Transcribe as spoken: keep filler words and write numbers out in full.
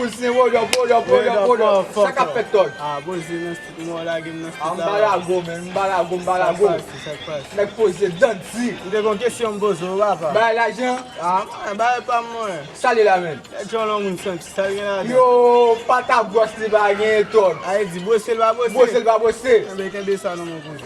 Sen, what up, what up, what up, what up? Sa k ap fèt, Tòg? Ah, poze nan street, mwen lage m nan street la. M pa lago, men, m pa lago, m pa lago. Sa k pase, sa k pase? Nèg poze, danti. M te gon kesyon m poze w, papa. Bay lajan? Ah, mwen, bay pa mwen. Sa li la, men? Nèg yon lòt moun santi, sa l gen ladan? Yo, pa ta gwòs li pa gen, Tòg. A, e di, bwose l pa bwose? Bwose l pa bwose? Enben, kenbe sa nan men w, poze.